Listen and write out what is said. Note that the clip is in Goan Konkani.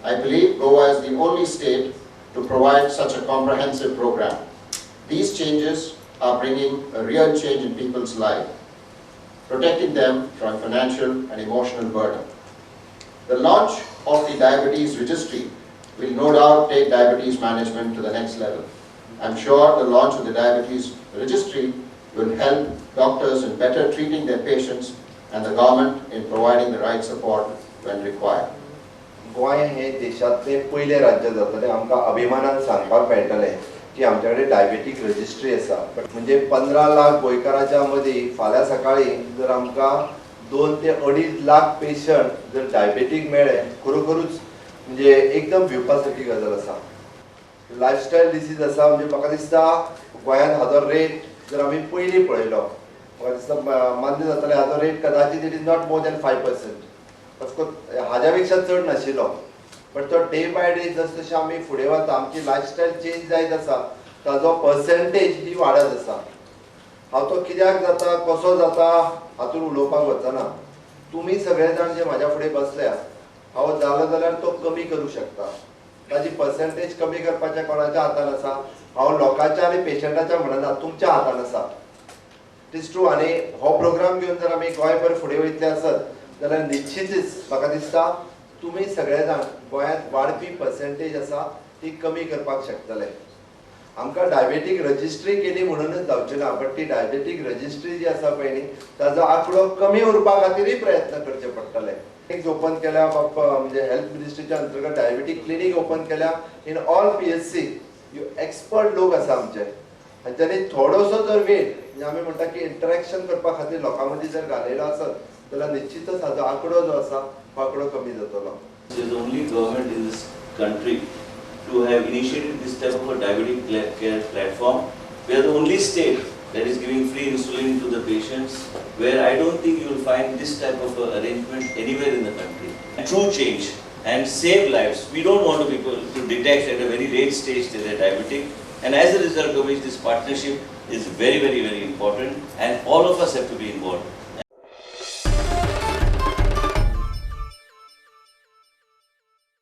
I believe Goa is the only state to provide such a comprehensive program. These changes are bringing a real change in people's life, protecting them from financial and emotional burden. The launch of the diabetes registry will no doubt take diabetes management to the next level. I'm sure the launch of the diabetes registry will help doctors in better treating their patients and the government in providing the right support when required. Goa हे देशांतलें पयलें राज्य जातलें. आमकां अभिमानान सांगपाक मेळटलें की आमच्या कडेन डायबेटीक रजिस्ट्री आसा. म्हणजे 15 लाख गोंयकाराच्या मदीं फाल्यां सकाळीं जर आमकां 2 ते अडीच लाख पेशंट जर डायबेटीक मेळ्ळे, खरोखरूच म्हणजे एकदम भिवपा सारकी गजाल आसा. लायफस्टायल डिसीज आसा. म्हणजे म्हाका दिसता गोंयांत हाजो रेट जर आमी पयलीं पळयलो, म्हाका दिसता मान्य जातलें, हाजो रेट कदाचित it is not more than 5%. हाज्या पेक्षा चड नाशिल्लो, बट तो डे बाय डे जस जशें आमी फुडें वता, आमची लायफस्टायल चेंज जायत आसा, ताजो पर्सेंटेज ही वाडत आसा. हांव तो कित्याक जाता, कसो जाता हातूंत उलोवपाक वचना. तुमी सगळे जाण जे म्हाज्या फुडें बसल्या, हांव जालो जाल्यार तो कमी करूं शकता. ताजी पर्सेंटेज कमी करपाचें कोणाच्या हातान आसा? हांव लोकांच्या आनी पेशंटाच्या म्हणना, तुमच्या हातान आसा. It is true. आनी हो प्रोग्राम घेवन जर आमी गोंयभर फुडें वयतले आसत जाल्यार निश्चितच म्हाका दिसता तुमी सगळे जाण गोंयांत वाडपी पर्सेंटेज आसा ती कमी करपाक शकतले. आमकां डायबेटीक रजिस्ट्री केली म्हणूनच जावचें ना, बट ती डायबेटीक रजिस्ट्री जी आसा पळय न्ही, ताजो आंकडो कमी उरपा खातीरय प्रयत्न करचे पडटले. क्लिनिक्स ओपन केल्या म्हणजे हेल्थ मिनिस्ट्रीच्या अंतर्गत डायबेटीक क्लिनीक ओपन केल्या in all PHC. Expert लोक आसा आमचे. हांच्यांनी थोडोसो जर वेळ, म्हणजे आमी म्हणटा की इंटरेक्शन करपा खातीर लोकां मदीं जर घालयलो आसत जाल्यार निश्चितच हाजो आंकडो जो आसा हो आंकडो कमी जातलो. It is the only government in this country to have initiated this type of a diabetic care platform. We are the only state that is giving free insulin to the patients, where I don't think you will find this type of a arrangement anywhere in the country. True change and save lives. We don't want to people to detect at a very late stage that they are diabetic, and as a result of which this partnership is very, very, very important, and all of us have to be involved.